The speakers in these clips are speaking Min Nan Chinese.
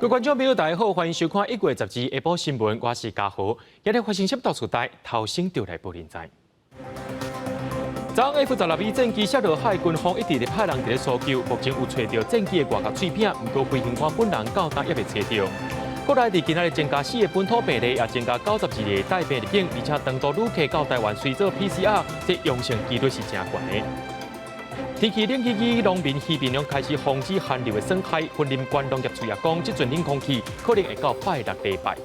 各位觀眾朋友，大家好，歡迎收看1月12下晡新聞，我是嘉豪。今日發生什麼大代，頭先就來報您知。昨 F-16V 戰機摔落海，軍方一直咧派人佇咧搜救，目前有揣著戰機的外殼碎片，毋過飛行員本人到今猶未揣著。國內佇今仔日增加四个本土病例，也增加92个帶病入境，而且長途旅客到台灣隨做 PCR，這陽性幾率是誠懸的。天氣冷起起，農民漁民攏開始防止寒流的損害。雲林縣農業處也講，這陣冷空氣可能會到拜六禮拜。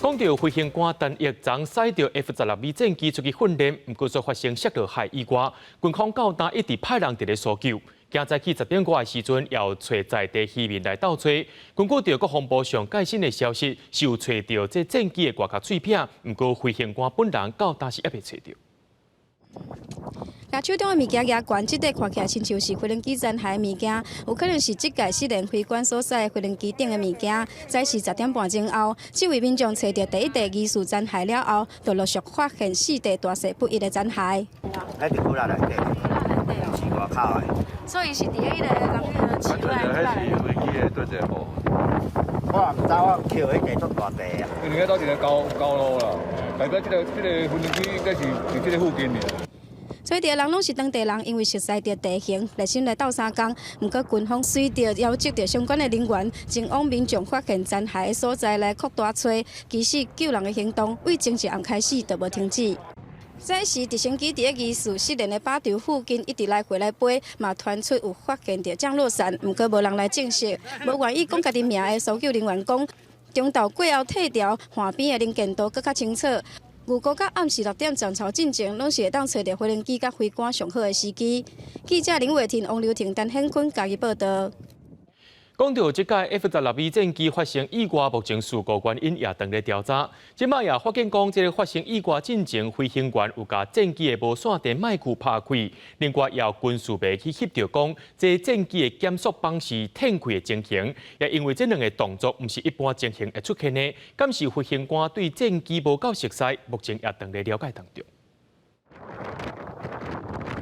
講到飛行官陳奕昨駛著 F-16V 戰機出去訓練，毋過卻發生摔落海意外，軍方到今一直派人佇咧搜救。今早起10點外的時陣，又揣在地漁民來鬥揣。根據著國防部上蓋新的消息，是有揣著這戰機的外殼碎片，毋過飛行官本人到今是猶未揣著。舉手中的物件舉懸，這塊看起來親像是飛行機殘骸的物件，有可能是這屆失聯飛官所駛的飛行機頂的物件。早是10點半鐘後，這位民眾揣著第一塊疑似殘骸了後，就陸續發現四塊大細不一的殘骸。喺佇窟仔內底，是外口的。所以是佇彼个人彼个市內。彼是飛機的對這部分。我毋知，我抾彼塊足大塊啊。因為遐倒一個高路啦，代表這個飛行機應該是佇這個附近的。揣著人攏是當地人，因為熟悉著地形，熱心來鬥相共。毋過軍方隨著邀集著相關的人員，前往民眾發現殘骸的所在來擴大揣。其實救人的行動，對前一暗開始就無停止。這時直升機佇咧疑似失聯的靶場附近一直來回來飛，嘛傳出有發現著降落傘，毋過無人來證實。無願意講家己名的搜救人員講，中晝過後退潮，岸邊的能見度閣較清楚。預估到暗時6點漲潮進前，攏是會當揣著飛行機佮飛官上好的時機。記者林偉婷、王劉婷、陳顯坤嘉義報導。講到這架 F-16V 戰機發生意外，目前事故原因也正咧調查。這擺也發現講，這个發生意外進前，飛行員有共戰機的無線電麥克拍開。另外，也有軍事迷去翕著講，這戰機的減速泵是褪開的情形，也因為這兩个動作毋是一般情形會出現的，敢是飛行官對戰機無夠熟悉，目前也正咧了解當中。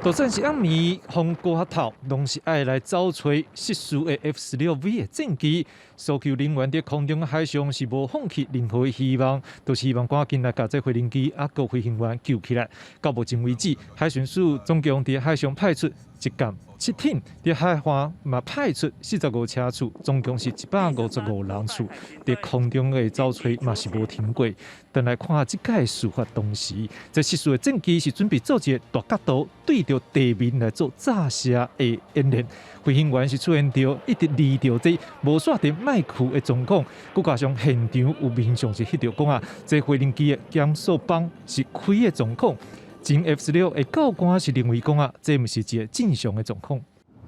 就算是暗暝風閣較透，攏是愛來走揣失事的 F-16V 的戰機。搜救人員佇空中海上是無放棄任何的希望，都是希望趕緊來共這飛行機猶閣飛行員救起來。到目前為止，海巡署總共佇海上派出一艦七艇，佇海岸嘛派出45車次，總共是155人次。佇空中的走揣嘛是無停過。轉來看這擺事發當時，這失事的戰機是準備做一個大角度對著地面來做炸射的演練。飛行員是出現著一直離著這無線電麥克的狀況，閣加上現場有民眾是翕著講啊，這飛行機的減速泵是開的狀況。前 F-16的教官是認為講啊，這毋是一個正常的狀況。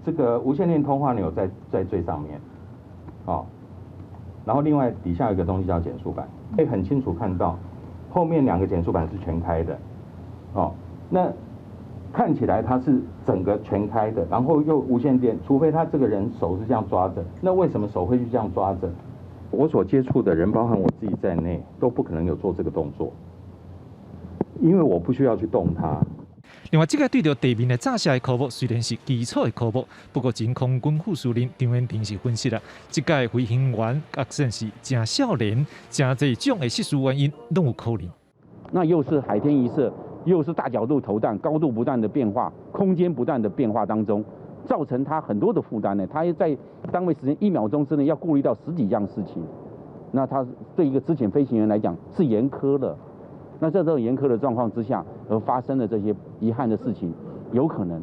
這個無線電通話鈕在最上面，哦，然後另外底下有一個東西叫減速板，可以很清楚看到後面兩個減速板是全開的，哦，那看起來它是整個全開的，然後又無線電，除非他這個人手是這樣抓著，那為什麼手會去這樣抓著？我所接觸的人，包含我自己在內，都不可能有做這個動作，因為我不需要去動它。另外，這個對著地面的炸射的科目雖然是基礎的科目，不過前空軍副司令張延廷是分析啦，這屆飛行員確實是誠少年，誠濟種的失事原因攏有可能。那又是海天一色，又是大角度投彈，高度不斷的變化，空間不斷的變化當中，造成他很多的負擔呢。他在單位時間1秒鐘之內要顧慮到十幾樣事情，那他對一個資淺飛行員來講是嚴苛的。那在這種嚴苛的狀況之下而發生的這些遺憾的事情，有可能，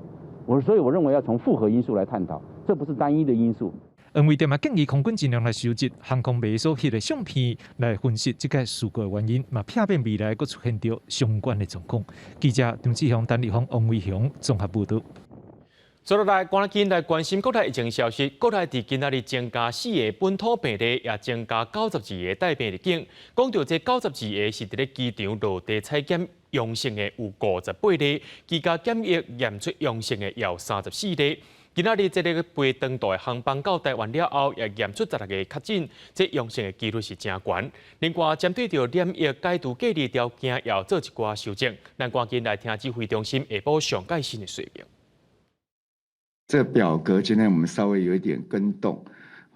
所以我認為要從複合因素來探討，這不是單一的因素。黃偉哲嘛建議空軍盡量來收集航空迷所翕的相片，來分析這個事故的原因，嘛避免未來閣出現著相關的狀況。記者張志雄、陳立峰、王維雄綜合報導。接落來，趕緊來關心國內疫情消息。國內佇今仔日增加四个本土病例，也增加92个帶病入境。講到這92个是佇咧機場落地採檢陽性的有58例，居家檢疫驗出陽性的有34例。今仔日這个飛長途的航班到台灣了後，也驗出16個確診，這陽性的幾率是誠懸。另外，針對著染疫解除隔離條件，也做一寡修正。咱趕緊來聽指揮中心下晡上蓋新的說明。這表格今天我們稍微有一點更動，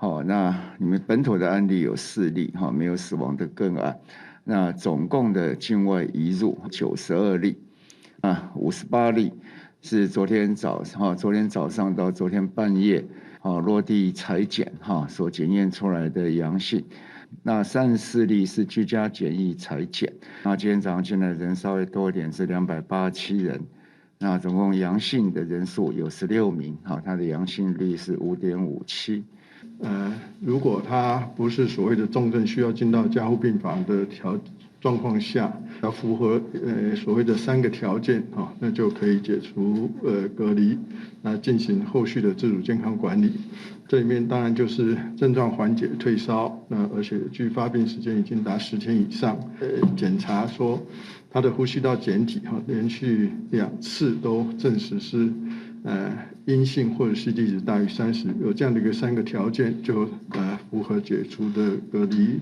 好，那你們本土的案例有4例，哈，沒有死亡的個案。那總共的境外移入92例，啊，58例是昨天早哈，昨天早上到昨天半夜，啊，落地採檢哈所檢驗出來的陽性。那34例是居家檢疫採檢。那今天早上進來人稍微多一點，是287人。那總共陽性的人數有16名，哈，它的陽性率是5.57。如果他不是所謂的重症需要進到加護病房的狀況下，要符合所謂的三個條件啊，那就可以解除隔離，那進行後續的自主健康管理。這裡面當然就是症狀緩解、退燒，那而且距發病時間已經達10天以上，檢查說他的呼吸道檢體哈，連續2次都證實是陰性或者是 CT 值大於30，有這樣的一個三個條件就符合解除的隔離。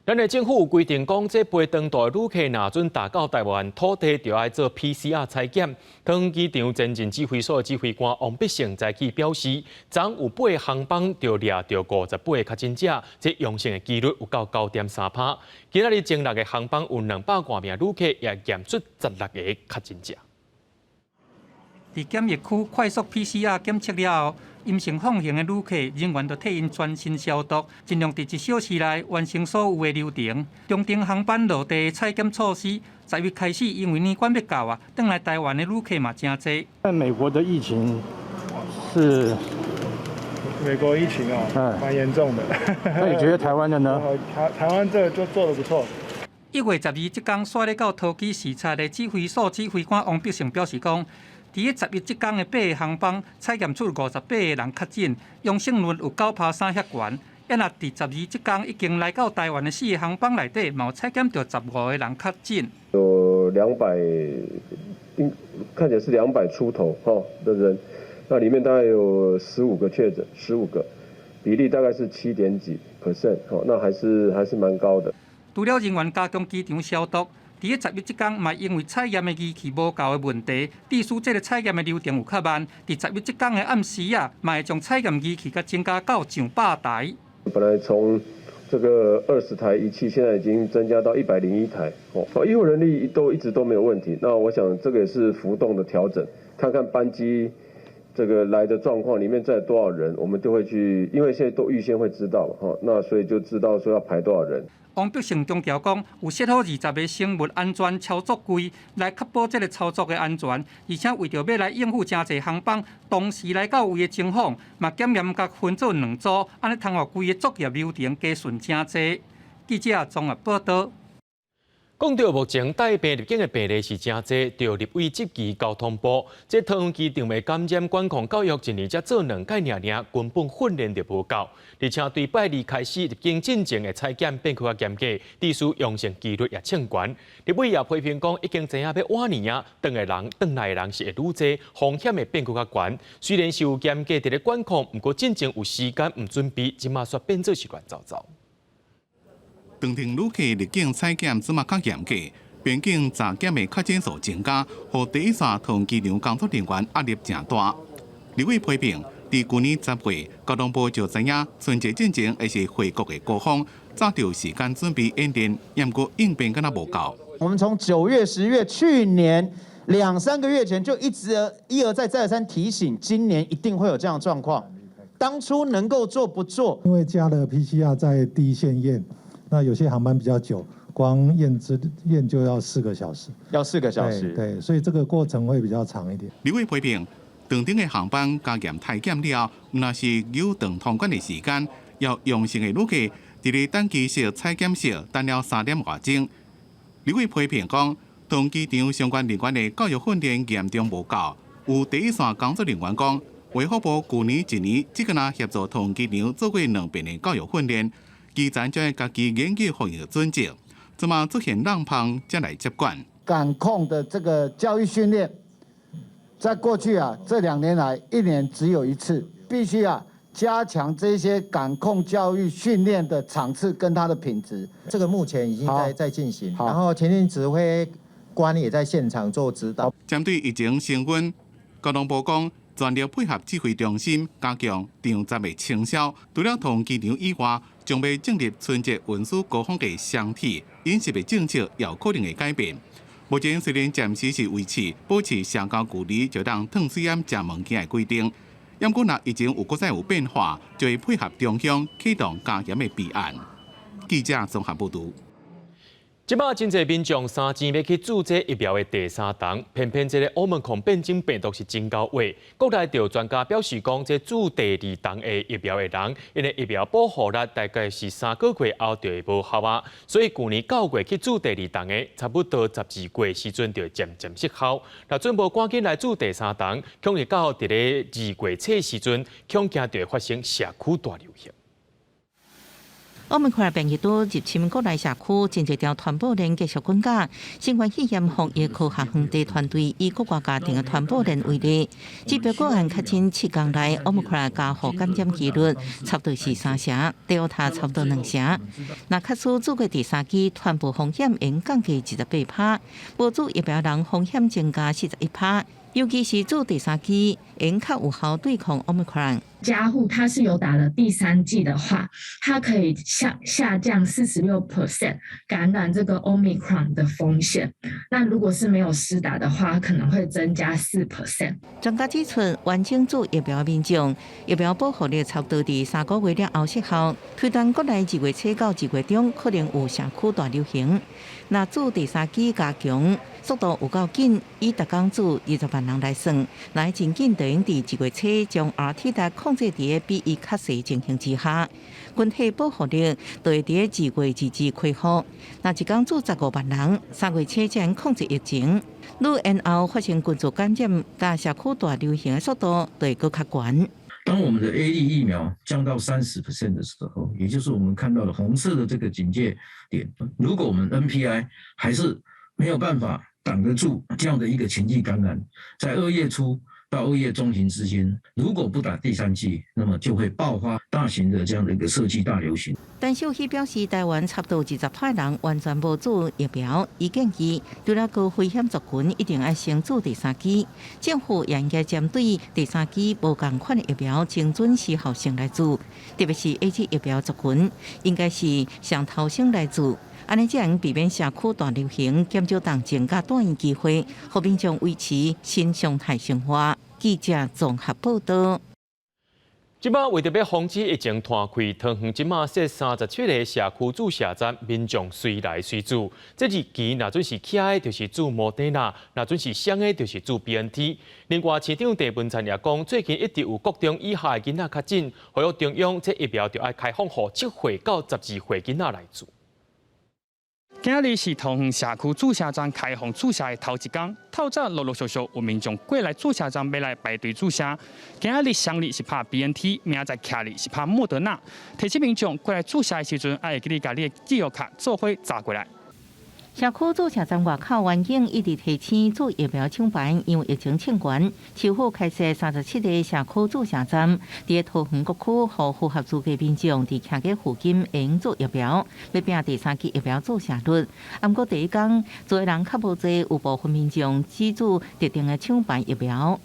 咱的政府有規定講，這飛長途旅客若準達到台灣土地，就愛做 PCR 採檢。桃園機場前進指揮所的指揮官王必勝早起表示，昨有8個航班就掠著58個確診者，這陽性的幾率有到9.3%。今仔日前六個航班有200外名旅客，也驗出16個確診者。佇檢疫區快速 PCR 檢測了後，陰性放行的旅客人員就替𪜶全身消毒，盡量佇1小時內完成所有的流程。長程航班落地採檢措施，10月開始，因為年關欲到啊，轉來台灣的旅客嘛誠濟。在美國的疫情是美國疫情哦，蠻嚴重的。那你覺得台灣的呢？台灣這個就做得不錯。 1月12這工，率咧到桃機視察的指揮所指揮官王必勝表示講，佇咧11這工的八個航班採驗出58個人確診，陽性率有9.3%遐懸。啊，若佇12這工已經來到台灣的四個航班內底，嘛有採檢著15個人確診。有200，應看起來是200出頭哈的人，那裡面大概有15個確診，15個，比例大概是七點幾 percent，哦，那還是蠻高的。除了人員加強機場消毒，佇咧11這工嘛，因為採驗的儀器無夠的問題，致使這個採驗的流程有較慢。佇11這工的暗時啊，嘛會將採驗儀器閣增加到上百台。本來從這個20台儀器，現在已經增加到101台。哦，醫護人力都一直都沒有問題。那我想這個也是浮動的調整，看看班機這個來的狀況，裡面載多少人，我們就會去，因為現在都預先會知道，哈，那所以就知道說要排多少人。王必勝強調講，有設好20個生物安全操作櫃，來確保這个操作的安全，而且為著欲來應付誠濟航班同時來到位的情況，嘛檢驗佮分做兩組，按呢通予規个作業流程加順誠濟。記者綜合報道。講到目前帶病入境的病例是誠濟，著立委質疑交通部，這桃園機場的感染管控教育一年才做兩擺爾爾，根本訓練就無夠。而且對拜二開始入境進前的採檢變閣較嚴格，致使陽性幾率也衝懸。立委也批評講，已經知影欲倚年啊，轉的人、轉來的人是會愈濟，風險會變閣較懸。雖然是有嚴格佇咧管控，毋過進前有時間毋準備，這馬煞變做是亂糟糟。長程旅客入境採檢這馬較嚴格，邊境查檢的確診數增加，予第一線桃園機場工作人員壓力誠大。立委批評，佇舊年10月，交通部就知影春節進前會是回國的高峰，早就時間準備演練，毋過應變敢若無夠。我們從9月、10月，去年兩三個月前就一直一而再、再而三提醒，今年一定會有這樣的狀況。當初能夠做不做？因為加了 PCR 在第一線驗。那有些航班比較久，光驗資驗就要四個小時，要四個小時，對，所以這個過程會比較長一點。立委批評，長程的航班加嚴體檢了後，毋但是延長通關的時間，予陽性的旅客佇咧等機室採檢室等了3點外鐘。立委批評講，桃園機場相關人員的教育訓練嚴重無夠。有第一線工作人員講，衛福部舊年一年只敢若協助桃園機場做過兩遍的教育訓練。基層將會家己研究防疫準則，這馬出現漏縫，才來接管。感控的這個教育訓練，在過去啊這2年來，一年只有一次，必須啊加強這些感控教育訓練的場次跟它的品質。這個目前已經在進行，然後前線指揮官也在現場做指導。針對疫情升溫，交通部講，全力配合指揮中心加強場站的清消。除了桃園機場以外，將欲進入春節運輸高峰的雙鐵飲食的政策有可能會改變。目前雖然暫時是維持保持社交距離就當褪水暗食物件的規定，毋過若疫情有閣再有變化，就會配合中央啟動加嚴的備案。記者綜合報導。這擺真濟民眾三錢欲去注這疫苗的第三針，偏偏這個奧密克戎變種病毒是真狡猾。國內著專家表示講，這注第二針的疫苗的人，𪜶的疫苗保護力大概是3個月後就會無效啊。所以舊年9月去注第二針的，差不多12月時陣就會漸漸失效。若準無趕緊來注第三針，恐會到佇咧2月初時陣，恐驚就會發生社區大流行。奧密克戎變異株入侵國內社區，真濟條傳播鏈繼續滾加。新冠肺炎防疫科學園地團隊以各國家庭的傳播鏈為例，這筆個案確診7天內，奧密克戎家戶感染幾率差不多是3成，德爾塔差不多2成。若確實注過第三劑，傳播風險會降低28%，無注疫苗人風險增加41%。尤其是注第三劑，會較有效對抗奧密克戎。家戶他是有打了第三劑的話，它可以下降46% 感染這個 Omicron 的風險。那如果是沒有施打的話，可能會增加4%。專家指出，完整注疫苗民眾疫苗保護力差不多佇3個月了後失效，推斷國內2月初到2月中可能有社區大流行。若注第三劑加強，速度有夠緊，以逐工注20萬人來算，來真緊就用佇2月初將 RT 值控制佇比伊較細情形之下，群體保護力就會佇2月22日恢復。若一工注15萬人，3月初才能控制疫情。愈延後發生群組感染，佮社區大流行的速度就會閣較懸。當我們的 AZ 疫苗降到30% 的時候，也就是我們看到的紅色的這個警戒點，如果我們 NPI 還是沒有辦法擋得住這樣的一個群聚感染，在2月初到2月中旬之間，如果不打第三劑，那麼就會爆發大型的這樣的一個社區大流行。陳秀熙表示，台灣差不多20%人完全無注疫苗，伊建議除了高危險族群，一定愛先注第三劑。政府也應該針對第三劑無仝款的疫苗，精準時效性來注，特別是 AZ 疫苗族群，應該是上頭先來注。按呢才能避免社區大流行，減少重症佮住院機會，予民眾維持新常態生活。記者綜合報道。這擺為著欲防止疫情湠開，桃園這馬設37個社區注射站，民眾隨來隨注。這日期若準是起的，就是注莫德納；若準是雙的，就是注 BNT。另外，市長鄭文燦也講，最近一直有國中以下的囡仔確診，呼籲中央這疫苗著愛開放予7歲到12歲囡仔來注。今仔日是桃園社區注射站開放注射的頭一工，透早陸陸續續有民眾過來注射站欲來排隊注射。今仔日雙日是拍 BNT，明仔載徛日是拍莫德納。提醒民眾過來注射的時陣，愛會記得共你的記錄卡做伙紮過來。社區注射站外口環境一直提醒注疫苗搶排，因為疫情衝懸，市府開設37個社區注射站，佇桃園各區，予符合資格民眾佇徛家附近會用注疫苗，欲拼第三劑疫苗注射率。毋過第一工注的人較無濟，有部分民眾只注特定的廠牌疫苗。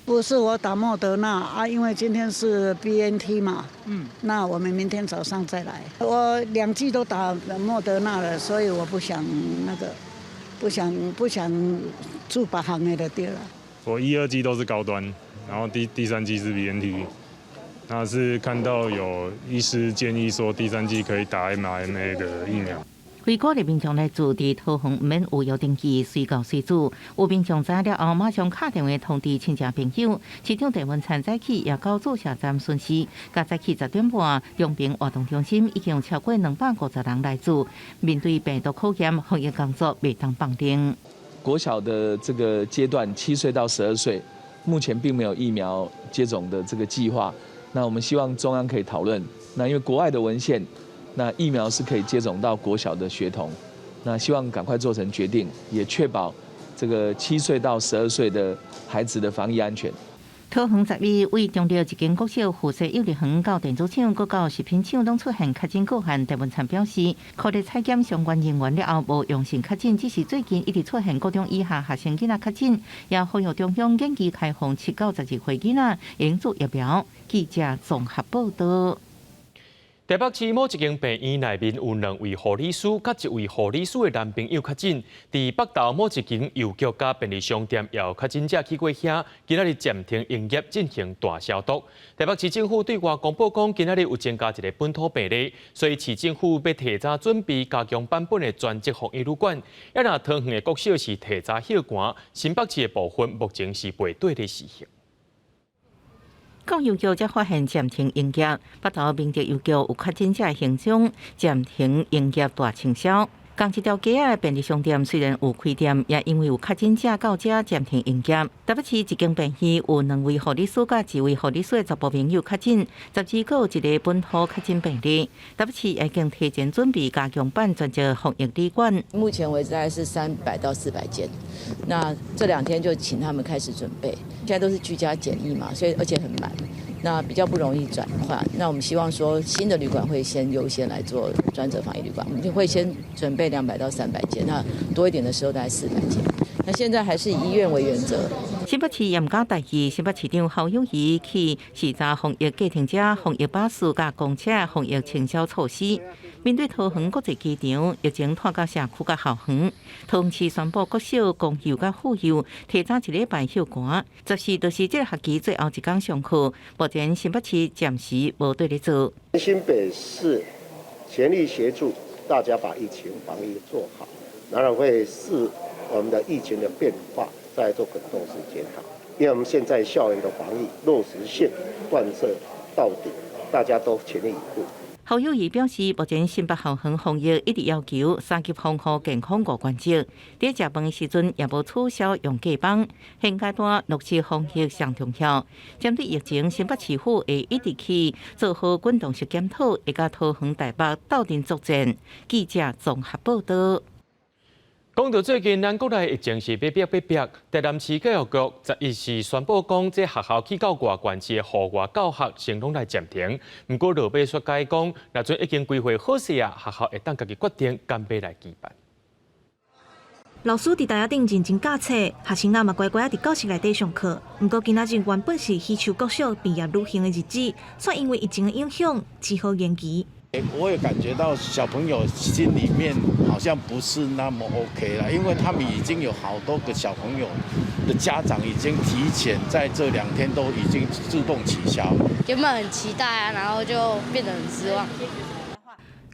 不是我打莫德納啊，因為今天是 BNT 嘛，那我們明天早上再來。我兩劑都打莫德納了，所以我不想那個，不想注別項的就對了。我一二劑都是高端，然後第三劑是 BNT，那是看到有醫師建議說第三劑可以打 mRNA 的疫苗。為鼓勵民眾來注，佇桃園毋免預約登記，隨到隨注。有民眾知了後，馬上敲電話通知親戚朋友。市長鄭文燦早起也到注射站巡視，佮早起10點半，中平活動中心已經有超過250人來注。面對病毒考驗，防疫工作袂當放鬆。國小的這個階段，7歲到12歲，目前並沒有疫苗接種的這個計劃。那我們希望中央可以討論。那因為國外的文獻。那疫苗是可以接種到國小的學童，那希望趕快做成決定，也確保這個7歲到12歲的孩子的防疫安全。桃園11位中壢一間國小附設幼兒園到電子廠，閣到食品廠攏出現確診個案。鄭文燦表示，可咧採檢相關人員了後無陽性確診，只是最近一直出現國中以下學生囡仔確診，也呼籲中央緊急開放7到12歲囡仔應注疫苗。記者綜合報道。台北市某一間病院內面有兩位護理師，佮一位護理師的男朋友確診。佇北投某一間郵局佮便利商店也有確診者去過遐，今仔日暫停營業進行大消毒。台北市政府對外公布講，今仔日有增加一個本土病例，所以市政府欲提早準備加強版本的專責防疫旅館。啊若桃園的國小是提早歇館，新北市的部分目前是袂綴咧施行。教育局才發現暫停營業，北投明德郵局有確診者行蹤，暫停營業大清消。仝一條街仔的便利商店雖然有開店，也因為有確診者到遮暫停營業。台北市一間病院有兩位護理師佮一位護理師的查埔朋友確診，十二閣有一個本土確診病例。台北市已經提前準備加強版專責防疫旅館。目前為止大概是300到400間，那這兩天就請他們開始準備。現在都是居家檢疫嘛，所以而且很滿，那比較不容易轉換。那我們希望說新的旅館會先優先來做專責防疫旅館，我們就會先準備200到300間，那多一點的時候大概400間。那現在還是以醫院為原則。新北市也毋敢代誌，新北市長侯友宜去視察防疫計程車、防疫巴士佮公車防疫清消措施。面對桃園國際機場疫情拖到社區佮校園，桃園市宣布國小、公幼佮婦幼提早一禮拜歇館，14就是這個學期最後一工上課。目前新北市暫時無綴咧做。新北市全力協助大家把疫情防疫做好，當然會視我們的疫情的變化，再做滾動式檢討。因為我們現在校園的防疫落實性貫徹到底，大家都全力以赴。侯友宜表示，目前新北校園防疫一直要求三級防護健康五原則，佇食飯的時陣也無取消用隔板。現階段落實防疫上重要。針對疫情，新北市府會一直去做好滾動式檢討，會佮桃園台北鬥陣作戰。記者綜合報道。講到最近，咱國內疫情是欲逼欲逼。台南市教育局11是宣布講，這學校去到外縣市的戶外教學先攏來暫停。毋過落尾煞改講，若陣已經規劃好勢啊，學校會當家己決定敢欲來舉辦。老師佇台仔頂認真教冊，學生仔嘛乖乖仔佇教室內底上課。毋過今仔日原本是喜樹國小畢業旅行的日子，卻因為疫情的影響，只好延期。我也感覺到小朋友心裡面好像不是那麼 OK 了，因為他們已經有好多個小朋友的家長已經提前在這2天都已經自動取消。原本很期待啊，然後就變得很失望。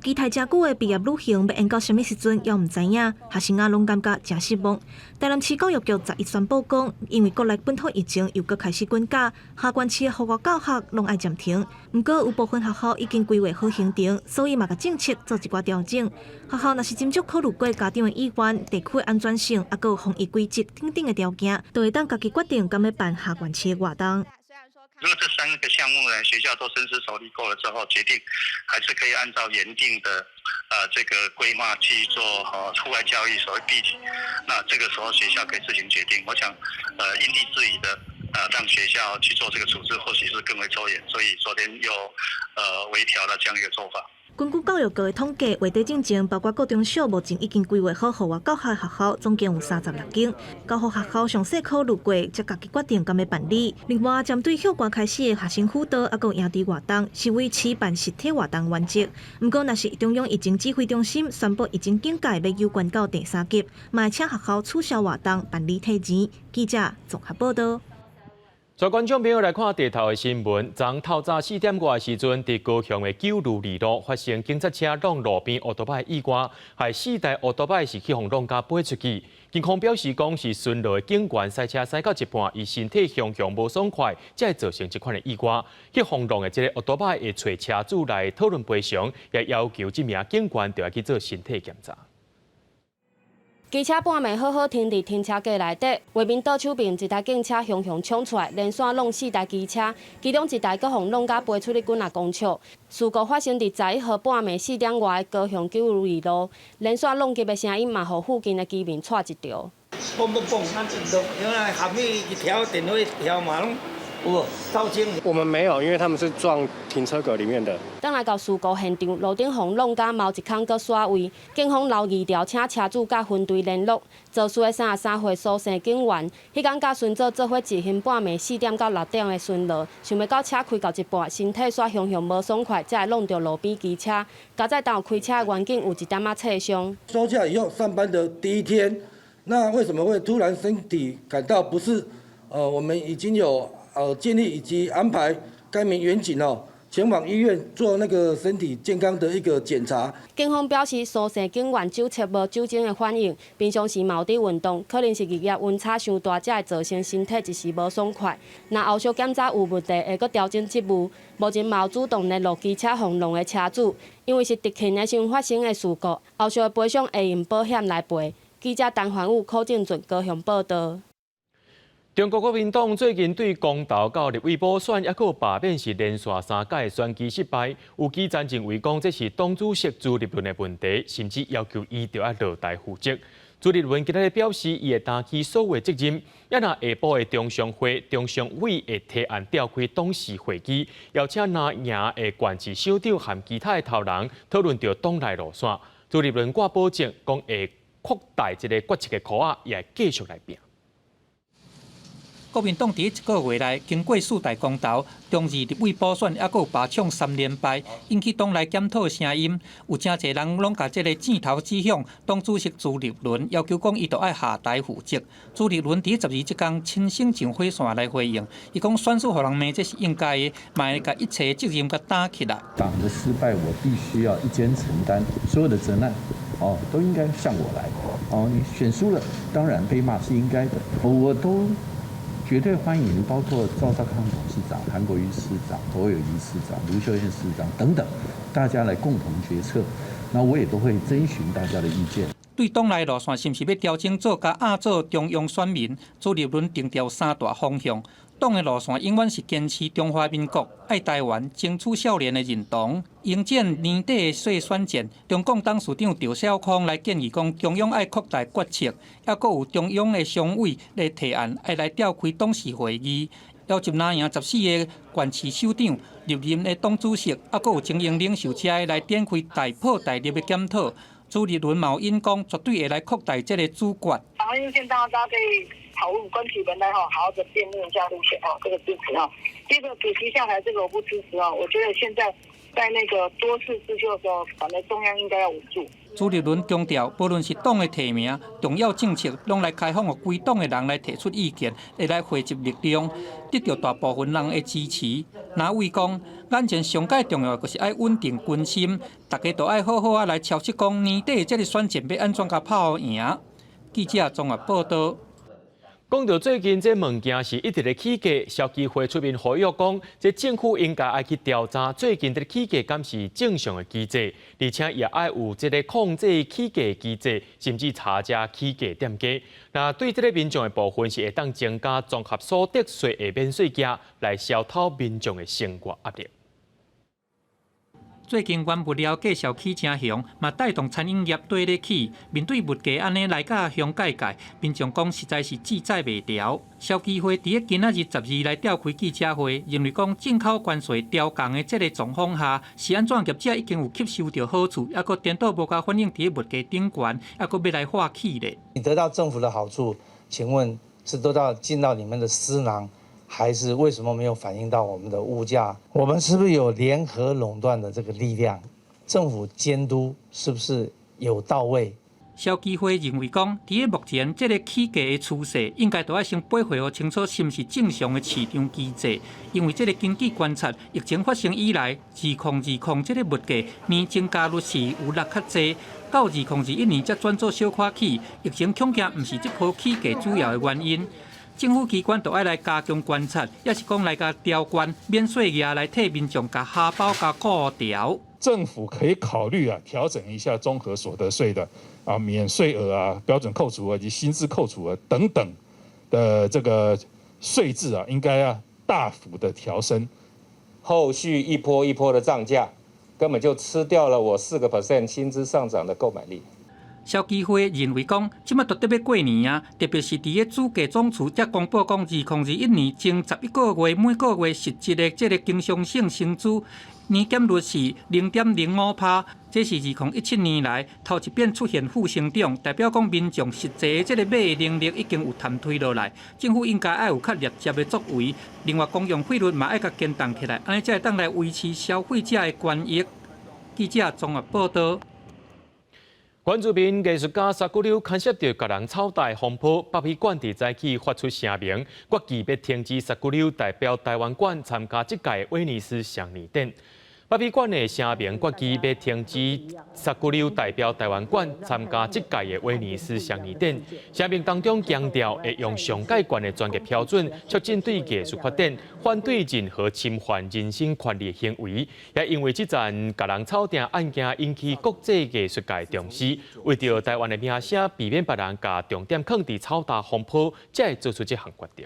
期待誠久的畢業旅行欲延到啥物時陣，猶毋知影，學生仔攏感覺誠失望。台南市教育局11宣布講，因為國內本土疫情又閣開始滾價，下縣市的戶外教學攏愛暫停。毋過有部分學校已經規劃好行程，所以嘛共政策做一寡調整。學校若是斟酌考慮過家長的意願、地區的安全性，抑閣有防疫規則等等的條件，就會當家己決定敢欲辦下縣市的活動。如果這三個項目呢，學校都深思熟慮過了之後，決定還是可以按照原定的這個規劃去做戶外教育所謂畢業，那這個時候學校可以自行決定。我想，因地制宜的讓學校去做這個處置，或許是更為周延。所以昨天又微調了這樣一個做法。根據教育局的統計，月底進前，包括國中小目前已經規劃好戶外教學學校，總共有36間。交予學校詳細考慮過，才家己決定敢欲辦理。另外，針對歇館開始的學生輔導，抑閣營地活動，是維持辦實體活動原則。毋過，若是中央疫情指揮中心宣布疫情警戒欲由懸到第三級，嘛會請學校取消活動，辦理退錢。記者綜合報道。在觀眾朋友來看地頭的新聞，昨透早4點外的時陣，佇高雄的九如二路發生警察車挵路邊烏多擺意外，害四台烏多擺是去予挵甲飛出去。警方表示講是巡邏的警員駛車駛到一半，伊身體雄雄無爽快，才會造成這款的意外。去予挵的這个烏多擺會揣車主來討論賠償，也要求這名警員著愛去做身體檢查。機車半暝好好停佇停車格內底，畫面倒手邊一台警車雄雄衝出來，連續挵四台機車，其中一台閣予挵甲飛出去幾若公尺。事故發生佇11號半暝4點外高雄九如二路，連續挵擊的聲音嘛，予附近的居民掣一著。嘣嘣嘣，咱一落，因為後面一條電火條嘛攏有頭前我們沒有，因為他們是撞停車格裡面的。轉來到事故現場，路頂予挵甲貓一空閣徙位，警方留字條請車主佮分隊聯絡。肇事的33歲蘇姓警員，彼工佮孫祖做伙執行半暝4點到6點的巡邏，想袂到車開到一半，身體煞雄雄無爽快，才會挵著路邊機車。佳哉當開車的員警有一點仔擦傷。收假以後上班的第一天，那為什麼會突然身體感到不適？我們已經有建立以及安排該名員警哦前往醫院做那個身體健康的一個檢查。警方表示，蘇姓警員酒測無酒精的反應，平常時嘛有佇運動，可能是日夜溫差傷大，才會造成身體一時無爽快。若後續檢查有問題，會閣調整職務。目前嘛有主動聯絡機車予挵的車主，因為是特勤的時陣發生的事故，後續的賠償會用保險來賠。記者陳環武、柯正俊高雄報道。中國國民黨最近對公投到立委補選，抑閣有罷免是連續三屆選舉失敗，有基層認為講這是黨主席朱立倫的問題，甚至要求伊著愛落台負責。朱立倫今仔日表示，伊會擔起所有責任。抑若下晡的中常會、中常委會提案召開董事會議，邀請藍營的縣市首長和其他的頭人討論著黨內路線。朱立倫掛保證，講會擴大這個決策的箍仔，也會繼續來拼。國民黨佇一個月內經過四大公投、中二立委補選，抑閣有罷搶三連敗，引起黨內檢討聲音。有誠濟人攏共這个箭頭指向黨主席朱立倫，要求講伊著愛下台負責。朱立倫佇12這工親身上火線來回應，伊講選輸予人罵這是應該的，嘛會共一切責任共擔起來。黨的失敗，我必須要一肩承擔所有的責難，哦，都應該向我來。哦，你選輸了，當然被罵是應該的，我都絕對歡迎，包括趙少康董事長、韓國瑜市長、侯友宜市長、盧秀燕市長等等，大家來共同決策。那我也都會徵詢大家的意見。對黨內路線是毋是欲調整做共亞做中央選民，朱立倫定調三大方向。黨的路線永遠是堅持中華民國、愛台灣、爭取少年的認同。迎戰年底的細選戰，中共董事長趙少康來建議講，中央愛擴大決策，抑閣有中央的常委來提案，愛來召開董事會議，邀集藍營14個縣市首長、歷任的黨主席，抑閣有精英領袖遮來展開大破大立的檢討。朱立倫嘛有引講，絕對會來擴大這个主決。防疫路線當然大家可以討論，關起門來哈，好好的辯論一下路線哦，這個支持啊。第二個主席下台，這個我不支持啊。我覺得現在在那個多事之秋的時候，反正中央應該要穩住。朱立倫強調，無論是黨的提名、重要政策，攏來開放予規黨的人來提出意見，會來匯集力量，得著大部分人的支持。藍委講，眼前上蓋重要的就是愛穩定軍心，大家都愛好好仔來敲擊講年底這个選戰欲按怎共拍贏。記者綜合報道。講到最近這物件是一直咧起價，消基會出面呼籲講，這政府應該愛去調查最近這个起價敢是正常的機制，而且也愛有這个控制起價機制，甚至查這起價店家。那對這个民眾的部分是會當增加綜合所得稅的免稅額，來消除民眾的生活壓力。最近原物料價數起誠雄，嘛帶動餐飲業綴咧起。面對物價按呢來甲鄉界界，民眾講實在是自在袂牢。消基會佇咧今仔日12來召開記者會，認為講進口關稅調降的這个狀況下，是按怎業者已經有吸收著好處，抑閣顛倒無共反映佇咧物價頂懸，抑閣欲來化起咧。你得到政府的好處，請問是得到進到你們的私囊？還是為什麼沒有反映到我們的物價？我們是不是有聯合壟斷的這個力量？政府監督是不是有到位？消基會認為講，佇咧目前這个起價的趨勢，應該都愛先比會予清楚，是毋是正常的市場機制。因為這个根據觀察，疫情發生以來，2020這个物價年增加率是有落較濟，到2021年才轉做小可起。疫情恐驚毋是這波起價主要的原因。政府機關都愛來加強觀察，抑是講來共調懸免稅額來替民眾共荷包共顧牢。政府可以考慮啊，調整一下綜合所得稅的啊免稅額啊、標準扣除額以及薪資扣除額等等的這個稅制啊，應該要大幅的調升。後續一波一波的漲價，根本就吃掉了我4% 薪資上漲的購買力。消基會認為講，這馬拄著欲過年啊，特別是佇个主計總處才公布講，2021年前11個月每個月實質的這个經常性薪資年減率是0.05%，這是2017年來頭一遍出現負成長，代表講民眾實際的這个買能力已經有彈推落來，政府應該愛有較立即的作為。另外，公用費率嘛愛共牽動起來，按呢才會當來維持消費者的權益。記者綜合報導。原住民藝術家沙骨溜牽涉著共人炒大風波，北美館佇早起發出聲明，決議欲停止沙骨溜代表臺灣館參加這屆威尼斯雙年展。北美館的聲明決議欲停止沙骨溜代表臺灣館參加這屆的威尼斯雙年展。聲明當中強調，會用上蓋懸的專業標準，促進對藝術發展，反對任何侵犯人身權利的行為。也因為這棧共人炒店案件引起國際藝術界重視，為著臺灣的名聲，避免別人共重點囥佇炒大風波，才會做出這項決定。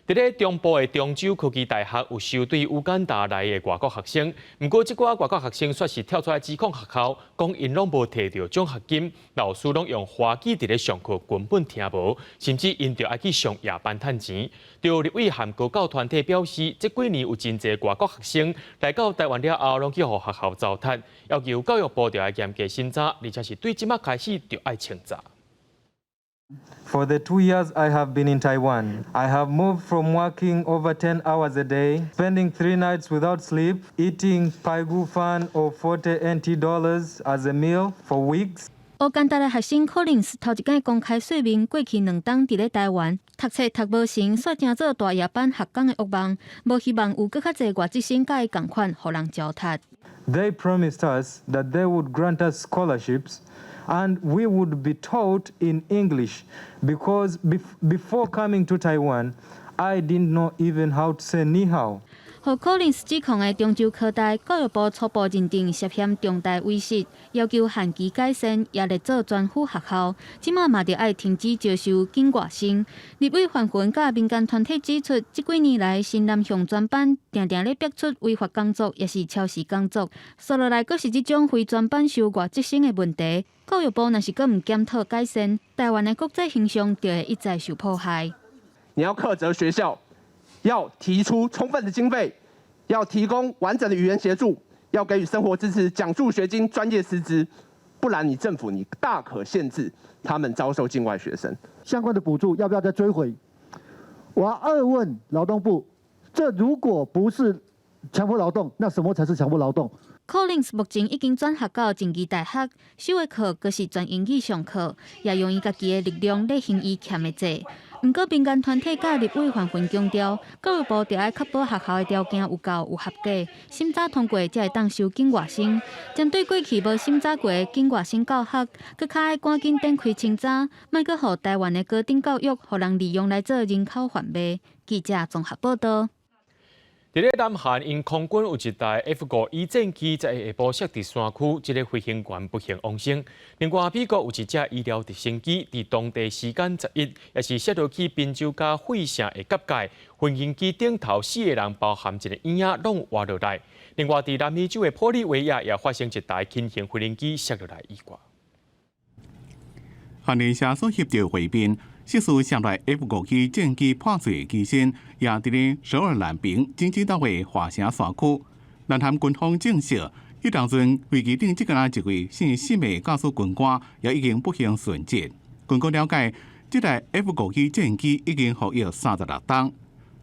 佇咧中部的中州科技大學有收對烏干達來的外國學生，毋過這寡外國學生煞是跳出來指控學校，講𪜶攏無提著獎學金，老師攏用華語佇咧上課，根本聽無，甚至𪜶著愛去上夜班趁錢。著立委和高教團體表示，這幾年有真濟外國學生來到臺灣了後，攏去予學校糟蹋，要求教育部著愛嚴格審查，而且是對這馬開始就愛清查。 For the 2 years I have been in Taiwan, I have moved from working over 10 hours a day, spending 3 nights without sleep, eating 排骨飯 of 40 NT dollars as a meal for weeks. 烏干達的學生柯林斯頭一擺公開說明，過去2冬佇咧臺灣讀冊讀無成，煞成做大夜班學工的噩夢，無希望有閣較濟外籍生佮伊仝款，予人糟蹋。 They promised us that they would grant us scholarships and we would be taught in English because before coming to Taiwan, I didn't know even how to say 你好。予柯林斯指控的中州科大教育部初步認定涉嫌重大違失，要求限期改善，也列做專輔學校。這馬嘛著愛停止招收境外生。立委范雲佮民間團體指出，這幾年來新南向專班定定咧逼出違法工作，抑是超時工作，紲落來閣是這種非專班收外籍生的問題。教育部若是閣毋檢討改善，臺灣的國際形象就會一再受破壞。你要課責學校。要提出充分的經費，要提供完整的語言協助，要給予生活支持、獎助學金、專業師資，不然你政府你大可限制他們招收境外學生。相關的補助要不要再追回？我要二問勞動部，這如果不是強迫勞動，那什麼才是強迫勞動？柯林斯目前已經轉學到靜宜大學，修的課閣是全英語上課，也用伊家己的力量咧還伊欠的債。毋過民間團體佮立委紛紛強調，教育部著愛確保學校的條件有夠有合格，審查通過才會當收境外生。針對過去無審查過的境外生教學，閣較愛趕緊展開清查，莫閣予臺灣的高等教育予人利用來做人口販賣。記者綜合報導。佇咧南韓，𪜶空軍有一台 F-5E 戰機在下晡摔佇山區，這个飛行員不幸往生。另外，美國有一隻醫療直升機佇當地時間11，也是摔落去賓州佮費城的結界，飛行機頂頭四个人，包含一个嬰仔，攏活落來。另外，佇南美洲的玻利維亞也發生一台輕型飛行機摔落來意外。韓聯社所翕著畫面。涉事摔落 F-5E 戰機破碎機身，也佇咧首爾南邊京畿道的華城山區。南韓軍方證實，彼當陣飛機頂這个一位姓沈的駕駛軍官也已經不幸殉職。根據了解，這台 F-5E 戰機已經服役36冬。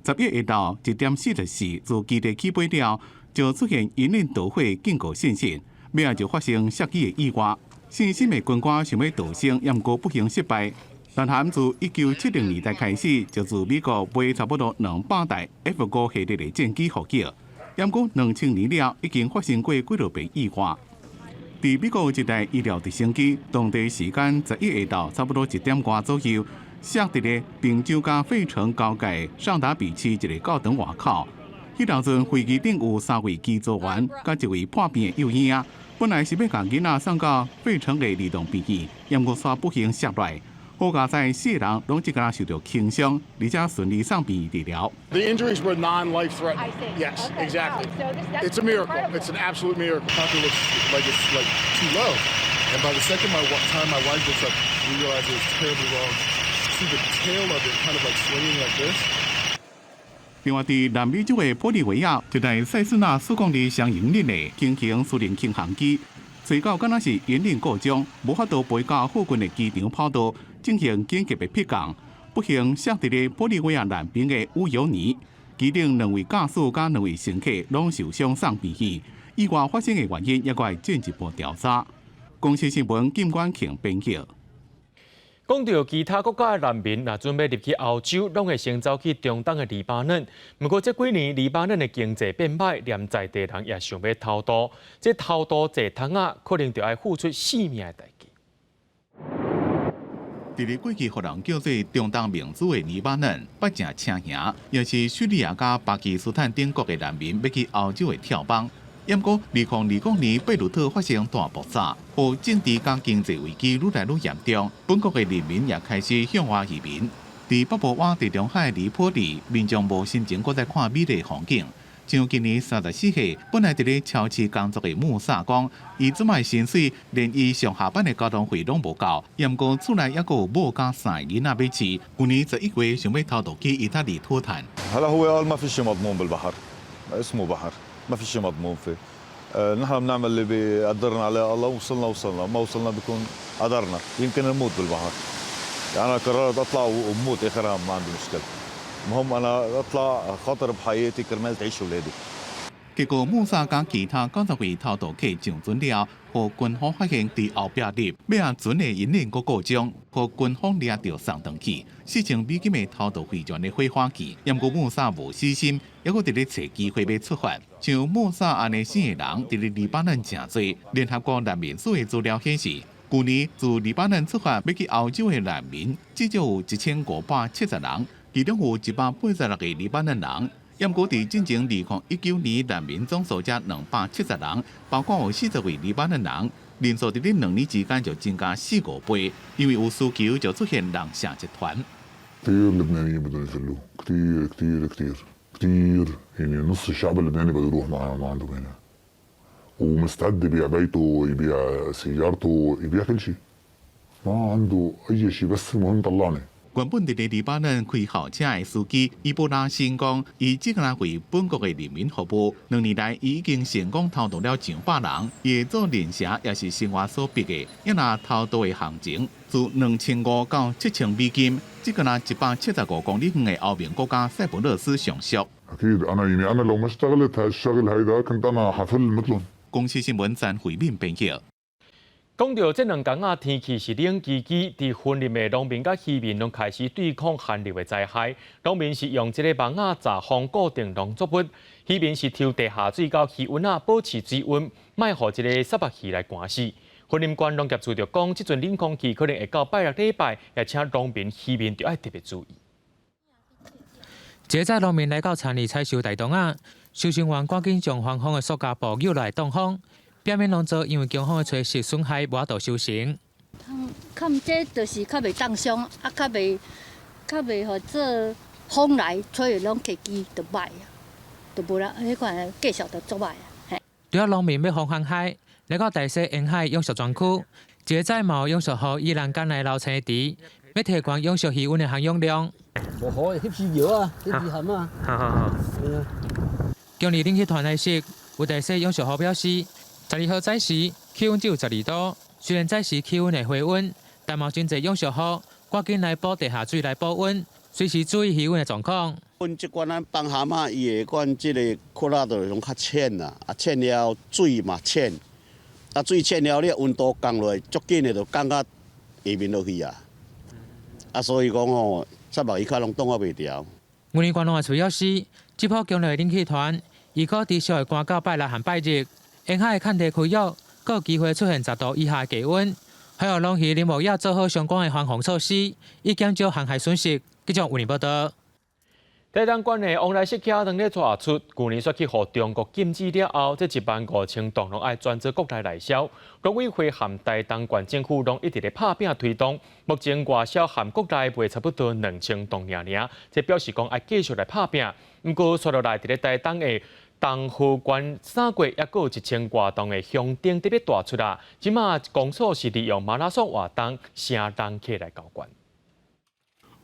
11下晝1點44，自基地起飛了，就出現引擎導火警告信息，尾仔就發生摔機的意外。姓沈的軍官想欲逃生，毋過不幸失敗。南韓自1970年代開始，就自美國買差不多200台 F-5系列的戰機服役，毋過2000年了已經發生過幾落遍意外。佇美國有一台醫療直升機，當地時間11下晝差不多1點外左右，摔佇咧賓州佮費城交界尚達比市一个教堂外口。彼當陣飛機頂有三位機組員，佮一位破病的幼嬰仔，本來是欲共囡仔送到費城的兒童病院，毋過煞不幸摔落來。好佳哉四个人攏只敢受著輕傷，而且順利送病院治療。 The injuries were non-life-threatening. Yes, exactly. It's a miracle. It's an absolute miracle. Helicopter looks like it's like too low. And by the second my time my wife gets up, we realize it was terribly wrong. See the tail of it kind of like swinging like this. 另外，佇南美洲的玻利維亞，一台塞斯納402雙營運的輕型私人輕航機，墜到敢若是引擎故障，無法度飛到附近的機場跑道進行緊急的迫降，不幸摔佇咧玻利維亞南邊的烏尤尼，機頂兩位駕駛佮兩位乘客攏受傷送病院。意外發生的原因猶閣會進一步調查。公視新聞金冠慶編輯。講到其他國家的難民，若準備入去歐洲，攏會先走去中東的黎巴嫩。毋過這幾年黎巴嫩的經濟變歹，連在地人也想欲偷渡。這偷渡坐桶仔，可能就愛付出性命的代價。佇咧過去，予人叫做中東明珠的黎巴嫩，捌誠車行，也是敘利亞佮巴基斯坦等國的難民欲去歐洲的跳板。毋過，2020年貝魯特發生大爆炸，予政治佮經濟危機愈來愈嚴重，本國的人民也開始向外移民。佇北部灣地中海黎波里，民眾無心情閣再看美麗風景。像今年34歲，本來佇咧超市工作的穆薩講，伊這擺薪水連伊上下班的交通費攏無夠，毋過厝內猶閣有某佮三个囡仔欲飼。去年11月想欲偷渡去意大利討趁。 هلا هو قال ما في شيء مضمون بالبحر، اسمه بحر، ما في شيء مضمون فيه. نحن بنعمل اللي بيقدرنا عليه الله، وصلنا وصلنا، ما وصلنا بيكون قدرنا، يمكن نموت بالبحر. يعني انا قررت اطلع وبموت اخرها، ما عندي مشكله، المهم انا اطلع خاطر بحياتي كرمال تعيش اولادي。結果穆薩佮其他90位偷渡客上船了後，予軍方發現佇後壁入，尾仔船的引擎閣故障，予軍方掠著送轉去。4000美金的偷渡費用的火化機，毋過穆薩無死心，猶閣佇咧揣機會欲出發。像穆薩按呢款的人，佇咧黎巴嫩誠濟。聯合國難民署的資料顯示，舊年自黎巴嫩出發欲去歐洲的難民，至少有1570人，其中有186個黎巴嫩人。毋過佇進前2019年難民總數才270人，包括有40位黎巴嫩人，人數佇咧2年之間就增加四五倍，因為有需求就出現人蛇集團。 كثير لبنانيين بدهم يفلوا، كثير كثير كثير كثير، يعني نص الشعب اللبناني بده يروح مع عندهم هنا ومستعد يبيع بيته، يبيع سيارته، يبيع كل شيء، ما عنده اي شيء، بس المهم طلعني。原本佇咧黎巴嫩開校車的司機伊布拉辛講，伊只敢若為本國的人民服務，2年來伊已經成功偷渡了上百人，伊會做人蛇也是生活所逼的。伊若偷渡的行情自2500到7000美金，這敢若175公里遠的歐盟國家塞浦路斯上俗。 اكيد انا يعني انا لو ما اشتغلت هالشغل هيدا كنت انا حفل مثلهم。公視新聞詹惠敏編輯。講到這兩工仔，天氣是冷吱吱，佇雲林的農民佮漁民攏開始對抗寒流的災害。農民是用這个網仔閘風固定農作物，漁民是抽地下水到魚塭仔保持水溫，莫予這个虱目魚來寒死。雲林縣農業處就講，這陣冷空氣可能會到拜六禮拜，也請農民、漁民著愛特別注意。這早農民來到田裡採收大冬仔，收成完趕緊將防風的塑膠布扭來擋風。避免農作因為強風的吹襲損害，無法度收成。較這就是較袂凍傷，啊，較袂予做風來吹攏起枝就歹啊，就無啦，彼款繼續就足歹啊。除了農民欲防寒害，來到大溪沿海養殖專區，這個早嘛有養殖戶以欄杆來撈青池，欲提懸養殖魚塭的含氧量。無好，翕魚苗啊，翕魚蚶啊。好好好。強烈冷氣團來襲，有大溪養殖戶表示，12號早時氣溫只有12度，雖然早時氣溫會回溫，但嘛真濟養殖戶趕緊來補地下水來保溫，隨時注意魚塭的狀況。阮這關咱放蚶仔，伊會管這個殼仔就攏較淺啦，啊淺了水嘛淺，啊水淺了，你溫度降落來，足緊的就降到下面落去啊。啊所以講吼，虱目魚較攏凍啊袂牢。雲林縣農業處表示，這波強烈的冷氣團，預估持續會寒到拜六和拜日。沿海的崁地區域，閣有機會出現10度以下的低溫。海洋農漁林牧業做好相關的防洪措施，以減少航海損失。記者雲林報道。台東縣的旺來色茄當咧逝出，舊年煞去予中國禁止了後，這15000噸攏愛轉做國內來銷。農委會和台東縣政府攏一直咧拍拚推動，目前外銷和國內賣差不多2000噸爾爾，這表示講愛繼續來拍拚。毋過，紲落來佇咧台東的東河縣三月猶閣有1000外棟的香燈特別大出啦，這馬公所是利用馬拉松活動吸人客來交關。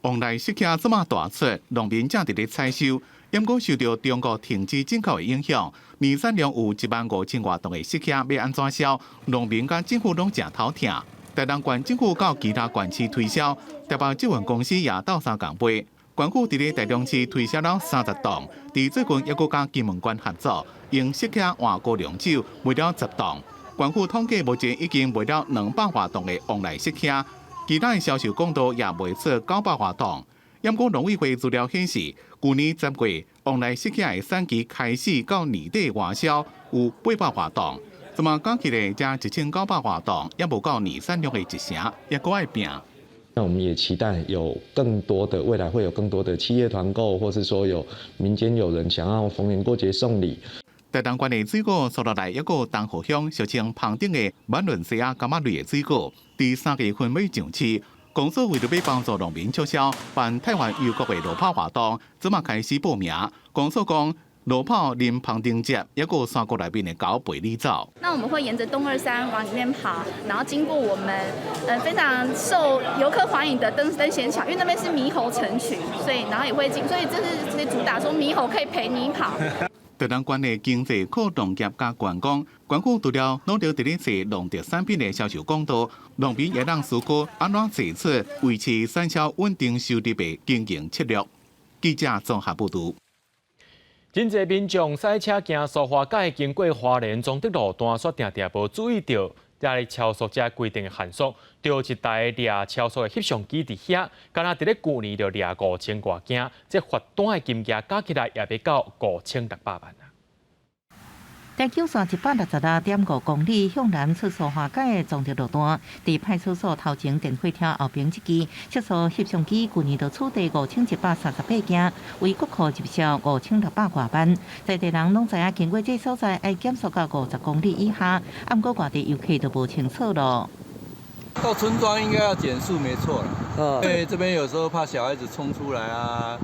旺來釋迦這麼大出，農民正佇咧採收，毋過受著中國停止進口的影響，年產量有1萬5千外噸的釋迦欲按怎銷，農民佮政府攏誠頭疼。台東縣政府到其他縣市推銷，台北捷運公司也鬥相共賣。縣府佇咧台中市推銷了30棟，佇最近猶閣佮金門縣合作，用釋迦換高粱酒賣了10棟。縣府統計目前已經賣了200外噸的旺來釋迦。其他的銷售管道也賣出900外噸。毋過農委會資料顯示，舊年10月旺來釋迦的產期開始到年底外銷有800外噸，這麼加起來才1900外噸，猶無夠年產量的一成，猶閣愛拼。那我們也期待有更多的未來會有更多的企業團購，或是說有民間有人想要逢年過節送禮。台東縣的水果輸落來一個東河鄉，俗稱芳頂的馬倫西亞柑仔類的水果，佇3月份欲上市。公所為著欲幫助農民促銷，辦台灣遊國的路跑活動，這馬開始報名。公所講，路跑臨芳頂節，猶閣山谷內面的狗陪你走。那我們會沿著東二山往裡面跑，然後經過我們非常受遊客歡迎的登登仙橋，因為那邊是獼猴成群，所以然後也會經，所以這是主打說獼猴可以陪你跑。台東縣的經濟靠農業佮觀光，縣府除了努力佇咧踅農特產品的銷售管道，農民也當思考按怎做出維持產銷穩定收入的經營策略。記者綜合報導。真濟民眾駛車經蘇花改，經過花蓮忠德路段，煞定定無注意著，佇超速遮規定的限速，著一台掠超速的翕相機佇遐，敢若佇咧舊年就掠5000外件，這罰單的金額加起來也欲到5600萬啊！台九線166.5公里向南出蘇花改的忠德路段，佇派出所頭前電火車後邊這支測速翕相機，舊年就取締5138件，為國庫入賬5600外萬。在地人攏知影，經過這所在愛減速到50公里以下，毋過外地遊客就無清楚囉。到村莊應該要減速，沒錯啦。因為這邊有時候怕小孩子衝出來啊。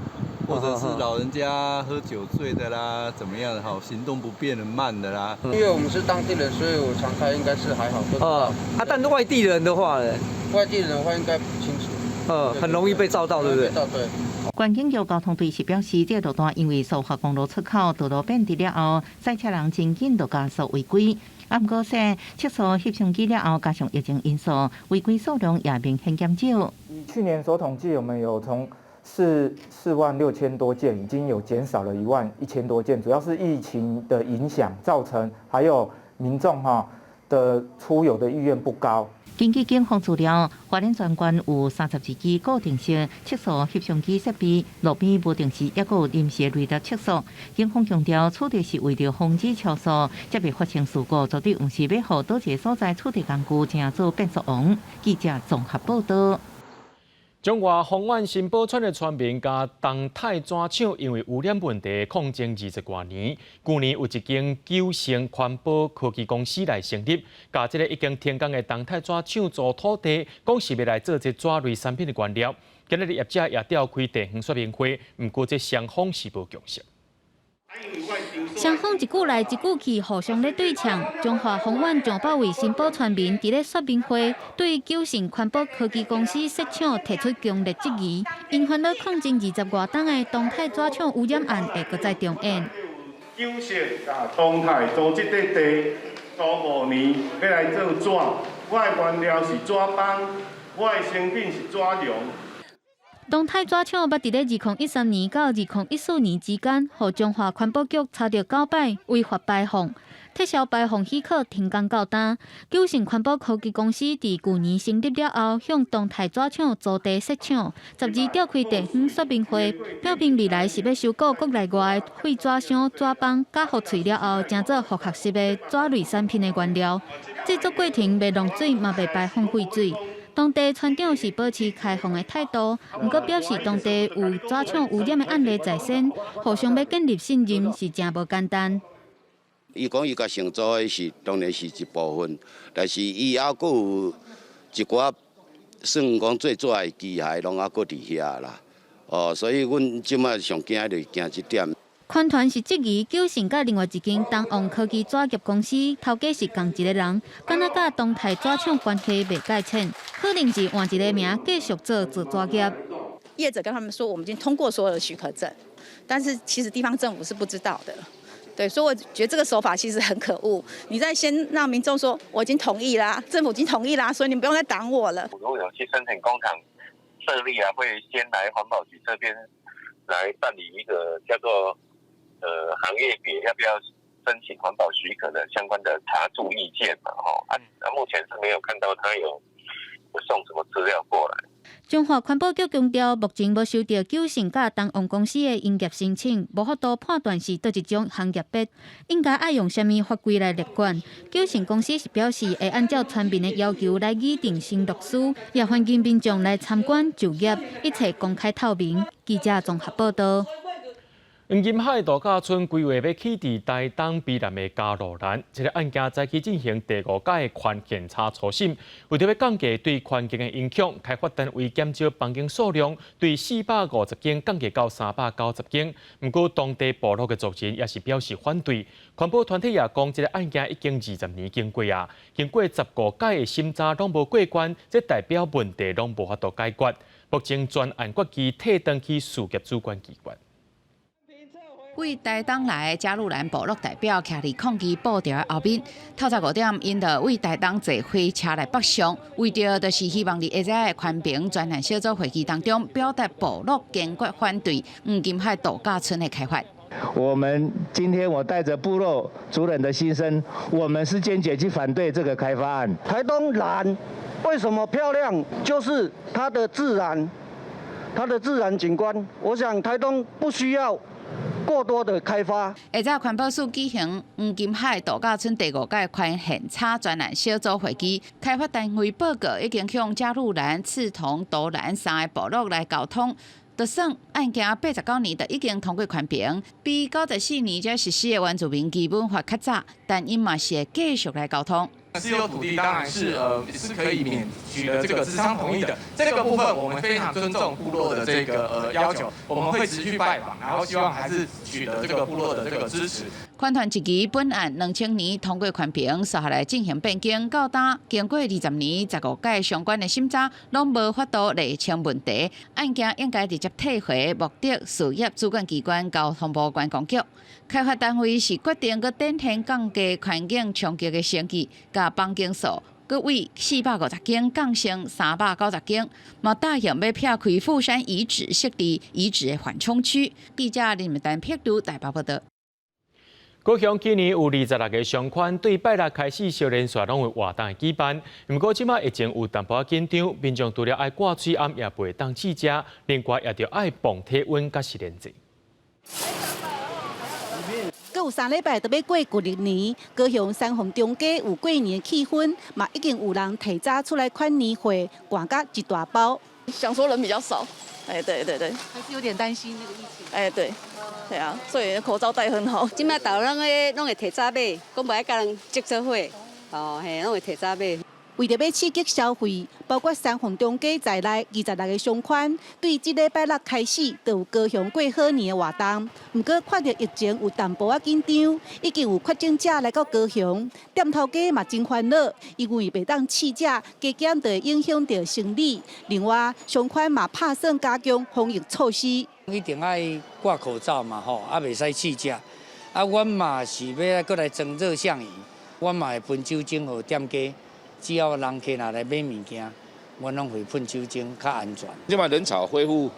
或者是老人家喝酒醉的啦，怎麼樣的哈，行動不便的慢的啦。因為我們是當地人，所以我常開應該是還好。啊，但外地人的話呢？外地人的話應該不清楚。很容易被照到，對不對？照對。縣警局交通隊是表示，這個路段因為蘇花公路出口道路變直了後，駛車人真緊就加速違規。啊，毋過說測速翕相機了後，加上疫情因素，違規數量也明顯減少。以去年所統計，我們有從4萬6千多件，已經有減少了1萬1千多件，主要是疫情的影響造成，還有民眾哈的出遊的意願不高。根據警方資料，花蓮全縣有32支固定式測速翕相機設備，路邊無定時猶閣有臨時的雷達測速。警方強調，取締是為著防止超速，才袂發生事故，絕對毋是欲予佗一個所在取締工具，成做變速王。記者綜合報道。中華豐原新寶村的村民佮東泰紙廠因為污染問題抗爭20外年，舊年有一間久盛環保科技公司來成立，共這个已經停工的東泰紙廠租土地，講是欲來做這紙類產品的原料。今仔日業者也召開地方說明會，毋過這雙方是無共識。雙方一句來一句去，互相咧對嗆。中華豐原上百位新寶村民佇咧說明會，對久盛環保科技公司設廠提出強烈質疑。𪜶煩惱抗爭20外冬的東泰紙廠污染案會閣再重演。久盛啊，東泰租這塊地租5年，欲來做紙，我的原料是紙枋，我的成品是紙絨。東泰紙廠捌佇咧2013年到2014年之間，予中華環保局查著九擺違法排放，撤銷排放許可，停工到今。久盛環保科技公司佇舊年成立了後，向東泰紙廠租地設廠，12召開地方說明會，表明未來是欲收購國內外的廢紙箱、紙枋，加覆碎了後，成做複合式的紙類產品的原料。製作過程袂弄水，嘛袂排放廢水。當地村長是保持開放的態度，毋過表示當地有紙廠污染的案例在先，互相欲建立信任是誠無簡單。伊講伊共承租的是當然是一部分，但是伊猶閣有一寡算講做紙的機械攏猶閣佇遐啦。哦，所以阮這擺上驚就是驚這點。環團是質疑久盛佮另外一間東旺科技紙業公司頭家是仝一个人，敢若佮東泰紙廠關係袂蓋淺，可能是換一个名繼續做做紙業。業者跟他們說，我們已經通過所有的許可證，但是其實地方政府是不知道的。對，所以我覺得這個手法其實很可惡。你在先讓民眾說我已經同意啦，政府已經同意啦，所以你不用再擋我了。如果有去申請工廠設立啊，會先來環保局這邊來辦理一個叫做行業別要不要申請環保許可的相關的查注意見嘛？吼啊，目前是沒有看到他有送什麼資料過來。中華環保局強調，目前無收到久盛佮東旺公司的營業申請，無法度判斷是佗一種行業別，應該愛用啥物法規來列管。久盛公司是表示會按照村民的要求來擬定承諾書，也歡迎民眾來參觀就業，一切公開透明。記者綜合報道。黃金海度假村規劃欲起佇台東卑南的嘉路蘭，這个案件早起進行第五屆的寬限差初審，為著欲降低對環境的影響，開發單位減少房間數量，對450間降低到390間。毋過當地部落的族人也是表示反對，環保團體也講，這个案件已經20年經過啊，經過15屆的審查攏無過關，這代表問題攏無法度解決。目前全案決議退轉去事業主管機關。對台東來的嘉路蘭部落代表，徛佇抗議布條的後面，透早5點，𪜶就對台東坐火車來北上，為著就是希望佇下晝的環評專案小組會議當中，表達部落堅決反對黃金海度假村的開發。我們今天我帶著部落族人的心聲，我們是堅決去反對這個開發案。台東藍為什麼漂亮？就是它的自然，它的自然景觀。我想台東不需要過多的開發。下晝環保署舉行黃金海度假村第五屆寬限差專案小組會議，開發單位報告已經向嘉路蘭、刺桐、都蘭三个部落來溝通，就算案件89年就已經通過環評，比94年才實施的原住民基本法較早，但𪜶嘛是會繼續來溝通。私有土地當然是可以免取得這個諮商同意的，這個部分我們非常尊重部落的這個要求，我們會持續拜訪，然後希望還是取得這個部落的這個支持。環團質疑本案2000年通過環評，紲下來進行變更，到今經過20年15屆相關的審查，攏無法度釐清問題，案件應該直接退回目的事業主管機關交通部觀光局。開發單位是決定閣展現降低環境衝擊的成績，共房間數閣對450間降成390間，嘛答應欲撇開富山遺址設置遺址的緩衝區。記者林丹碧如台北報道。高雄去年有26個商圈對拜六開始小連續攏有活動的舉辦，毋過這擺疫情有淡薄仔緊張，民眾除了愛掛喙罨，也袂當試食，另外也著愛磅體溫佮實聯制。閣有3禮拜就欲過舊曆年，高雄三鳳中街有過年的氣氛，嘛已經有人提早出來款年貨，掼甲一大包。想說人比較少，哎，對對對，還是有點擔心那個疫情。哎，對，對啊，所以口罩戴很好。這擺大家攏會提早買，講無愛佮人擠做伙，哦嘿，攏會提早買。為著欲刺激消費，包括三鳳中街在內26個商圈，對這禮拜六開始就有高雄過好年的活動。毋過看著疫情有淡薄仔緊張，已經有確診者來到高雄，店頭家嘛真煩惱，因為袂當試食，加減就會影響著生理。另外，商圈嘛拍算加強防疫措施。一定愛掛口罩嘛，吼，啊袂使試食。啊，阮嘛是欲閣來裝熱像儀，阮嘛會噴酒精予店家。只要人客若來買物件，阮攏會噴酒精，較安全。這擺人潮恢復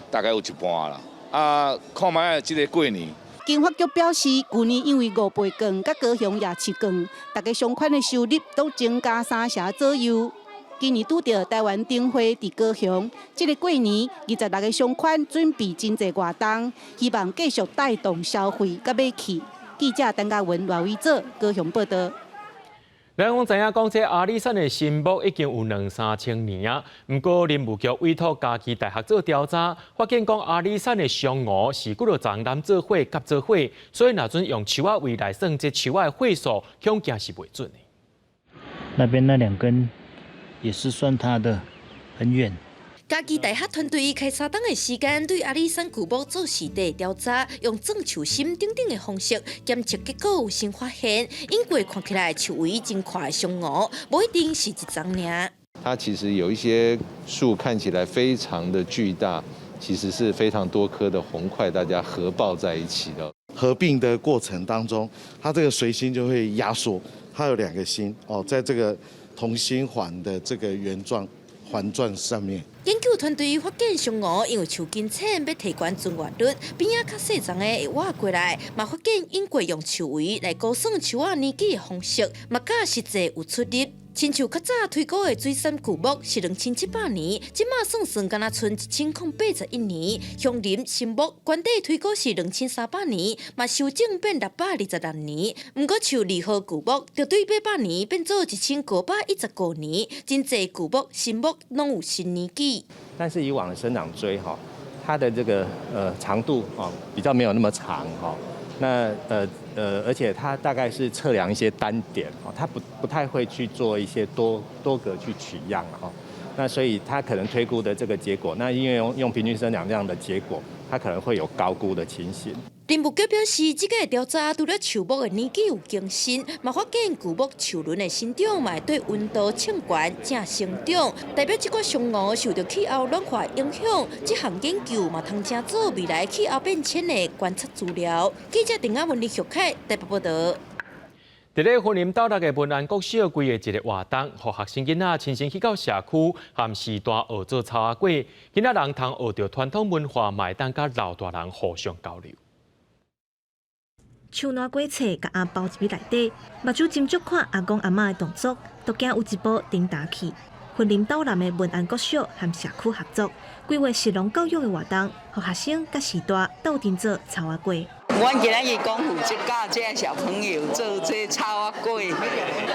大概有一半啦。啊，看覓這个過年。經發局表示，舊年因為五倍券佮高雄夜市券，逐个商圈的收入都增加三成左右。今年拄著台灣燈會佇高雄，這个過年26个商圈準備真濟活動，希望繼續帶動消費佮買氣。記者陳嘉文、賴偉哲高雄報道。咱攏知影講，這阿里山的神木已經有兩三千年啊。毋過林務局委託嘉義大學做調查，發現講阿里山的香芋是幾落層南做伙、合做伙，所以若準用樹仔位來算這樹仔的歲數，恐驚是袂準的。那邊那兩根也是算它的，很遠。嘉義大學團隊開3冬的時間，對阿里山巨木做實地調查，用鑽樹心等等的方式檢測，結果有新發現，隱過看起來樹圍真闊的松梧，無一定是一叢爾。它其實有一些樹看起來非常的巨大，其實是非常多棵的紅塊，大家合抱在一起的。合併的過程當中，它這個隨心就會壓縮，它有兩個心哦，在這個同心環的這個圓狀環狀上面。研究團隊發現松梧因為樹根淺，欲提懸存活率，邊仔較細叢的會活過來，嘛發現隱過用樹圍來估算樹仔年紀的方式，嘛佮實際有出入。親像較早推估的水杉巨木是2700年，這馬算算敢若賰1081年。鄉林神木原底推估是2300年，嘛修正變626年。毋過樹二號巨木就對800年變做1915年，真濟巨木、神木攏有新年紀。但是以往的生長錐哈，它的這個長度哦比較沒有那麼長哈。那而且它大概是測量一些單點哦，它不太會去做一些多個去取樣哦。那所以它可能推估的這個結果，那因為用平均生長量的結果，它可能會有高估的情形。林務局表示，這個調查除了樹木的年紀有更新，嘛發現巨木樹輪的生長嘛會對溫度衝懸正成長，代表這寡松梧受著氣候暖化影響。這項研究嘛通成做未來氣候變遷的觀測資料。記者鄧亞文、李玉凱台北報導。佇咧雲林斗六的文安國小規的一个活動，予學生囡仔親身去到社區和序大學做草仔粿，囡仔人通學著傳統文化，嘛會當佮老大人互相交流。手拿粿冊，共阿包入去內底，目睭斟酌看阿公阿嬤的動作，都驚有一步顛倒去。雲林斗南的文安國小和社區合作，規劃食農教育的活動，予學生佮序大鬥陣做草仔粿。阮今仔日講負責教這个小朋友做這草仔粿，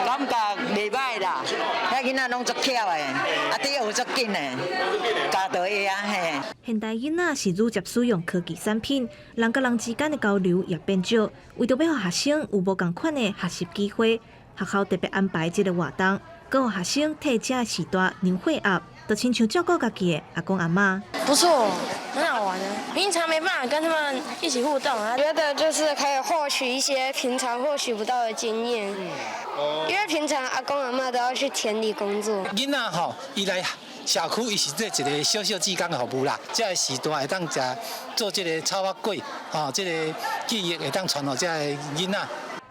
感覺袂䆀啦。遐囡仔攏足巧的，啊，佇學足緊的，教就會啊嘿。現代囡仔是愈捷使用科技產品，人佮人之間的交流也變少。為著欲予學生有無仝款的學習機會，學校特別安排這个活動，閣予學生替這序大量血壓，就親像照顧家己的阿公阿嬤。不錯，很好玩啊！平常沒辦法跟他們一起互動啊，覺得就是可以獲取一些平常獲取不到的經驗。因為平常阿公阿嬤都要去田裡工作。囡仔吼，伊來社區，伊是做一个小小志工的服務啦。這个時代會當食做這个草仔粿，吼，這个技藝會當傳予這个囡仔。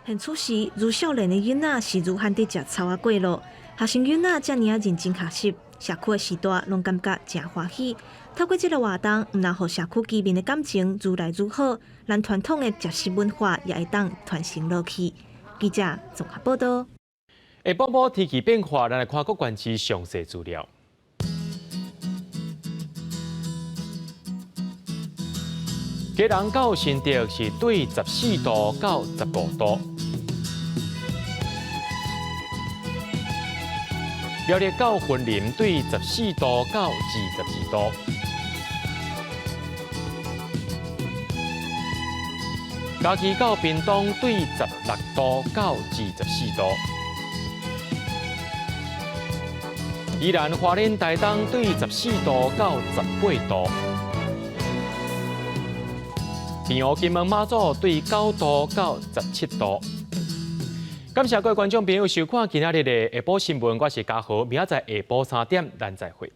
現此時，愈少年的囡仔是愈罕佇食草仔粿囉。學生囡仔遮爾仔認真學習，社區的序大攏感覺誠歡喜。透過這个活動，毋但予社區居民的感情愈來愈好，咱傳統的食食文化也會當傳承落去。記者綜合報導。下晡晡天氣變化，咱來看各縣市詳細資料。基隆到新竹是對14度到15度。苗栗到雲林對14度到22度。嘉義到屏東對16度到24度。宜蘭花蓮台東對14度到18度。澎湖金門馬祖對9度到17度。感謝各位觀眾朋友收看今仔日的下晡新聞，我是嘉豪，明仔載下晡3點咱再會。